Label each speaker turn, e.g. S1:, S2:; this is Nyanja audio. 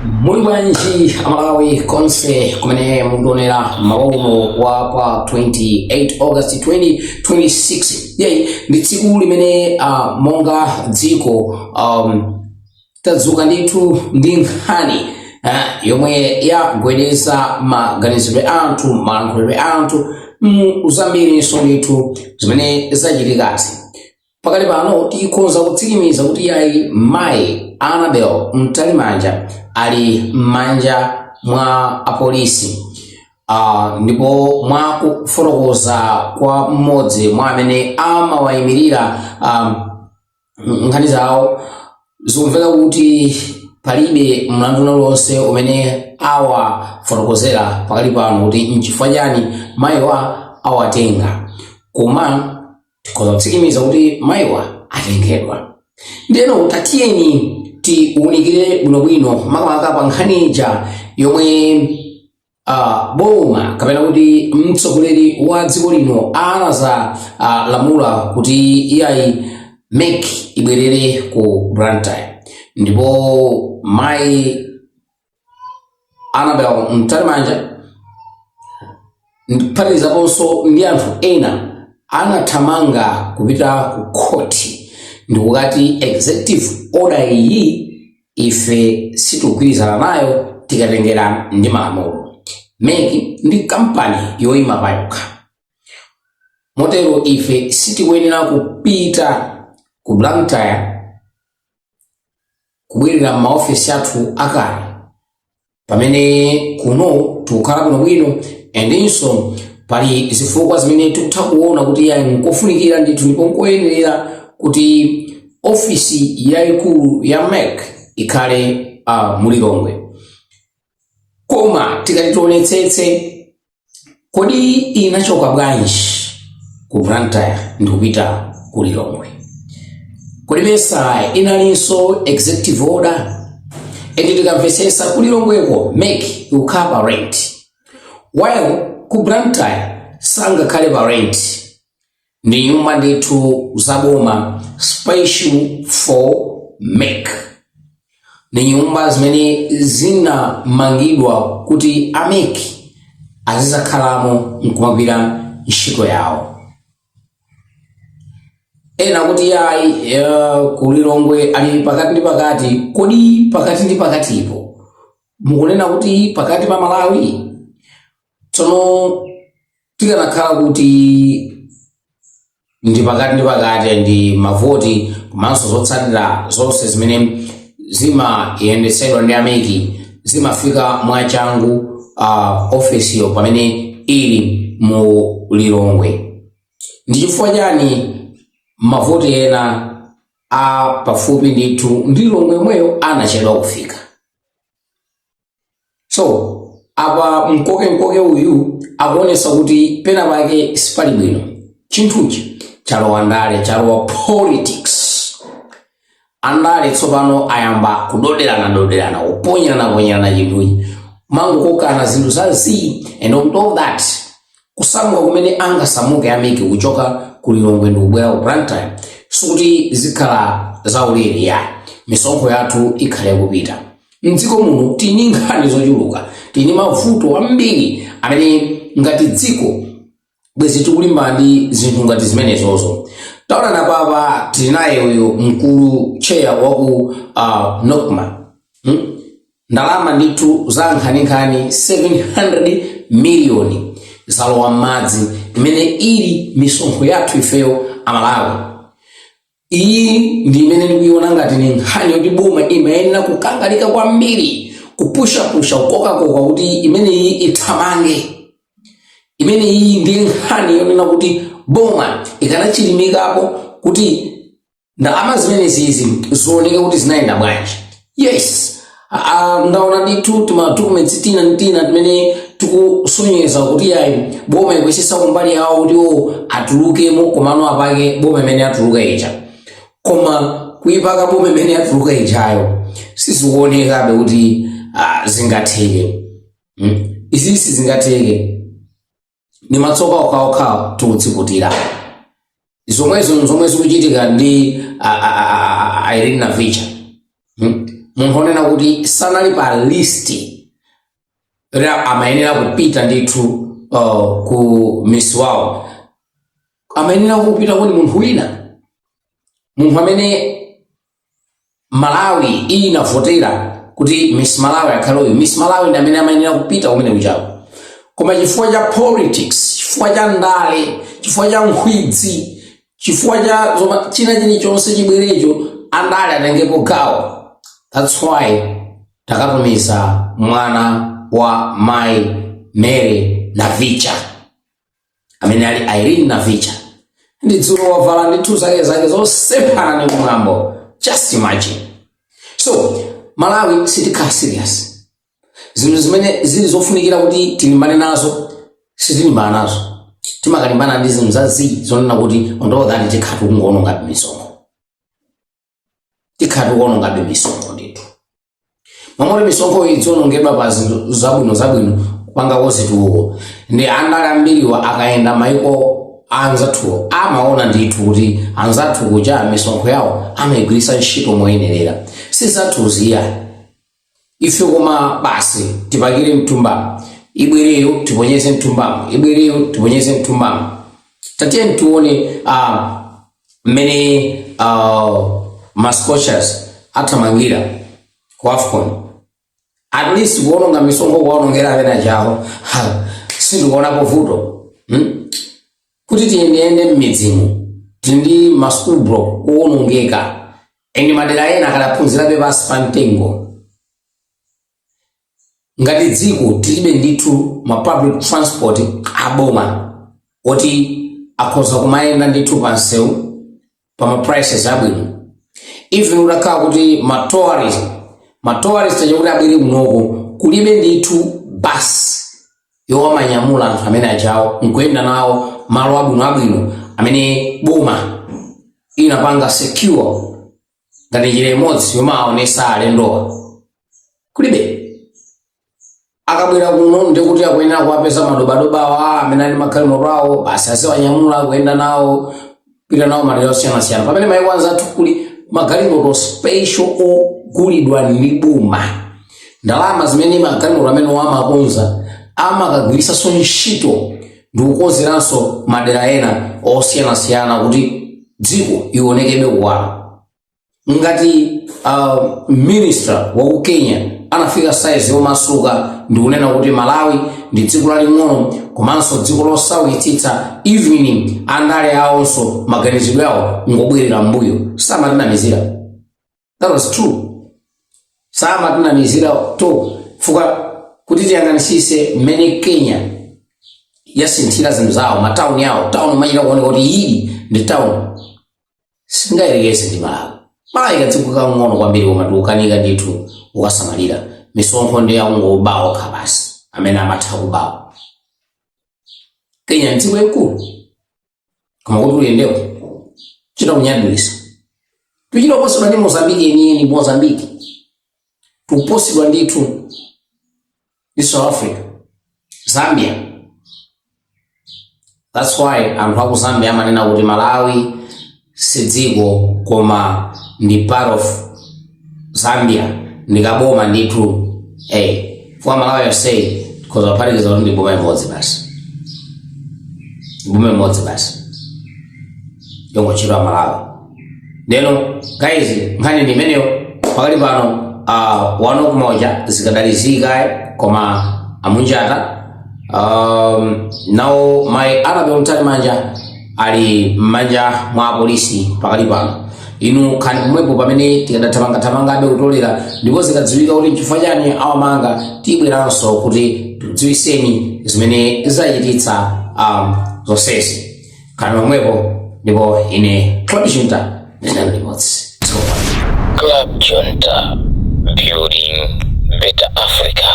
S1: Muli bwanji Amalawi konse kumene mukutionera mmawa uno wa pa 28 August 2026? Yeyi ndi tsiku limene monga dziko tadzuka ndithu ndi nkhani yomwe yagwedeza maganizidwe a anthu, malankhulidwe a anthu mu zambirinso ndithu zimene zachitikazi. Pakali pano tikhoza kutsimikiza kuti yayi, mayi Annabel Mtalimanja ali m'manja mwa apolisi. Ndipo mwa kufotokoza kwa mmodzi mwa amene amawayimirira nkhani zawo, zikumveka kuti palibe mlandu uliwonse umene awafotokozera pakali pano kuti nchifukwa chani mayiwa awatenga, koma tikhoza kutsimikiza kuti mayiwa atengedwa. Ndiyeno tatiyeni tiwunikire bwinobwino, makamaka pa nkhani ija yomwe boma kapena kuti mtsogoleri wa dziko lino anaza lamula kuti iyayi, MEC ibwerere ku Blantyre, ndipo mayi Annabel Mtalimanja kuphatikizaponso ndi anthu ena anathamanga kupita ku khoti ndikukati executive order iyi ife sitikugwirizana nayo tikatengera ndi malamulo. MEC ndi kampani yoyima payokha, motero ife sitikuyenera kupita ku Blantyre kubwerera m'maofesi athu akale pamene kuno tikukhala bwinobwino. Andinso pali zifukwa zimene tikutha kuona kuti yayi, nkofunikira ndithu ndipo nkoyenerera kuti ofisi yayikulu ya MEC ikhale mulilongwe. Koma tikati tionetsetse, kodi inachoka bwanji ku Blantyre ndikupita ku Lilongwe? Kodi mesa inalinso executive order? And tikamvetsetsa, ku Lilongweko MEC ikukhala pa rent, while ku Blantyre sangakhale pa rent. Ndi nyumba ndithu zaboma, special for MEC. Ndi nyumba zimene zinamangidwa kuti a MEC azizakhalamo nkumagwira ntchito yawo. Ena kuti yayi, ku Lilongwe ali pakati ndi pakati. Kodi pakati ndi pakatipo mukunena kuti pakati pa Malawi? Tsono tikanakhala kuti ndi pakati ndi pakati, ndi mavoti komanso zotsatira zonse zimene zimayendetsedwa ndi a MEC zimafika mwachangu ofesiyo pamene ili mu Lilongwe, ndi chifukwa chani mavoti ena a pafupi ndithu ndi Lilongwe yomweyo anachedwa kufika? So apa mkoke uyu akuonesa kuti pena pake sipali bwino. Chinthuchi chalowa ndale, chalowa politics. Andale tsopano ayamba kudoderana doderana, kuponyerana ponyerana chinthuchi, mangokokana zinthu za zii. And on top of that, kusamuka kumene angasamuke a MEC kuchoka ku Lilongwe ndi kubwera ku Blantyre sikuti zikhala zaulere ya misonkho yathu ikhale kupita. Mdziko muno tini nkhani zochuluka, tini mavuto ambiri amene ngati dziko bwezi tikulimbana ndi zinthu ngati zimenezozo. Taonana papa tili naye uyu mkulu chair waku NOCMA, Ndalama ndithu za nkhaninkhani 700 miliyoni zalowa m'madzi, imene ili misonkho yathu ifeyo Amalawi. Iyi ndi imene ndikuiona ngati ni nkhani yoti boma imayenera kukangalika kwambiri, kupushapusha, kukokakoka kuti imeneyi ithamange. Imeneyi ndi nkhani yonena kuti boma ikanachilimikapo kuti ndalama zimenezizi zioneke kuti zinayenda bwanji. Yes, ndaona ndithu tima documents tina ndi tina timene tikusonyeza kuti yayi, boma ikuyesesa kumbali yawo kuti o atulukemo. Komano apake boma imene atuluka ija, koma kuipaka boma imene atuluka ijayo sizikuonekabe kuti zingatheke. Izi sizingatheke, ni matsoka okhaokha tikudziputira. Zomwezo zomwe zikuchitika ndi Irene Navicha. Munthu onena kuti sanali pa list ra amayenera kupita ndithu ku Miss World, amayenera kupita kuni munthu wina, munthu amene Malawi inavotera kuti Miss Malawi akhale uyu. Miss Malawi ndi amene amayenera kupita kumene kuchako, koma chifukwa cha politics, chifukwa cha ndale, chifukwa cha nkhwidzi, chifukwa cha zoma china chilichonse chibwerecho, andale atengepo gawo, that's why takatumiza mwana wa Mai Mary Navicha amene ali Irene Navicha. Ndi dzulo wavala ndithu zake zake zosemphana ndi mwambo. Just imagine. So Malawi sitikhala serious. Zinthu zimene zili zofunikira kuti tilimbane nazo sitilimbana nazo, timakalimbana ndi zinthu za zii zonena kuti on top of that tikhala tikungoonongabe misonkho, tikhala tikuonongabe misonkho ndithu. Mamoti misonkho idzionongedwa pa zinthu zabwino zabwino kupangako zitukuko, ndi andale ambiriwa akayenda maiko anzathuwo amaona ndithu kuti anzathu kuja misonkho yawo amayigwiritsa ntchito moyenerera, si zathu ziya ife, koma basi tipakire mtumbamo, ibwereyo tiponyeze mtumbamo, ibwereyo tiponyeze mtumbamo. Tatiye tione mmene ma Scorchers athamangira ku AFCON. At least kuononga misonkho kuwaonongera amene achawo sindikuonapo vuto, Kuti tiyendeyende m'midzimu, tili ndi ma school block owonongeka, eni madera ena akadaphunzirabe pansi pa mtengo. Ngati dziko tilibe ndithu ma public transport aboma oti akhoza kumayenda ndithu pa msewu pa ma prices abwino. Even utakhala kuti ma tourist achakuti abwere kunoko, kulibe ndithu bus yowamanyamula anthu amene ajawo nkuyenda nawo malo abwino abwino amene boma inapanga secure ngati njira imodzi yomaonesa alendowa, kulibe. Akabwera kuno ndikuti akuyenera kuwapeza madobadobawa amene ali magalimoto awo, basi aziwanyamula kuyenda nawo, kupita nawo madera osiyanasiyana, pamene maiko anzathu kuli magalimoto special ogulidwa ndi boma. Ndalama zimene magalimoto amene amakonza amakagwiritsanso ntchito ndi kukonzeranso madera ena osiyanasiyana kuti dziko ionekebe kuwala. Ngati minister wa ku Kenya anafika size yomasuka ndikunena kuti Malawi ndi dziko laling'ono komanso dziko losaukitsitsa, even andale awonso maganizidwe awo ngobwerera mbuyo, samatinamizira. That was true, samatinamizira to fuka kuti tiyang'anisise mmene Kenya yasinthira zinthu zawo, matawuni awo, tawuni umachita kuoneka kuti iyi ndi tawuni, singayerekeze ndi Malawi. Malawi kadziko kang'ono kwambiri, koma tikukanika ndithu ukasamalira. Misonkho ndi akungobawa okha basi amene amatha kubawa. Kenya ndi dziko likulu, koma kuti uyendeko chita kunyadwisa. Tuchita kuposedwa ndi Mozambiki yeniyeni, Mozambiki tikuposedwa ndithu ndi South Africa, Zambia. That's why anthu aku Zambia amanena kuti Malawi si dziko koma ndi part of Zambia, ndikaboma ndithu. Hey, for Malawi yonseyi tikhoza kuphatikiza kuti ndi boma imodzi basi, boma imodzi basi yongotchedwa Malawi. Ndeno guys, nkhani ndi imeneyo pakali pano. Wano kumoja zikadalizika, koma amunjata nawo mai Annabel Mtalimanja ali m'manja mwa apolisi pakali pano. Inu khani pomwepo pamene tikadathamangathamangabe kutolera, ndipo zikadziwika kuti chifukwa chani awamanga, tibweranso kuti tikudziwiseni zimene zachititsa zonsezi. Khani pomwepo, ndipo ine Club Junta ndinali limodzi.
S2: Club Junta, building better Africa.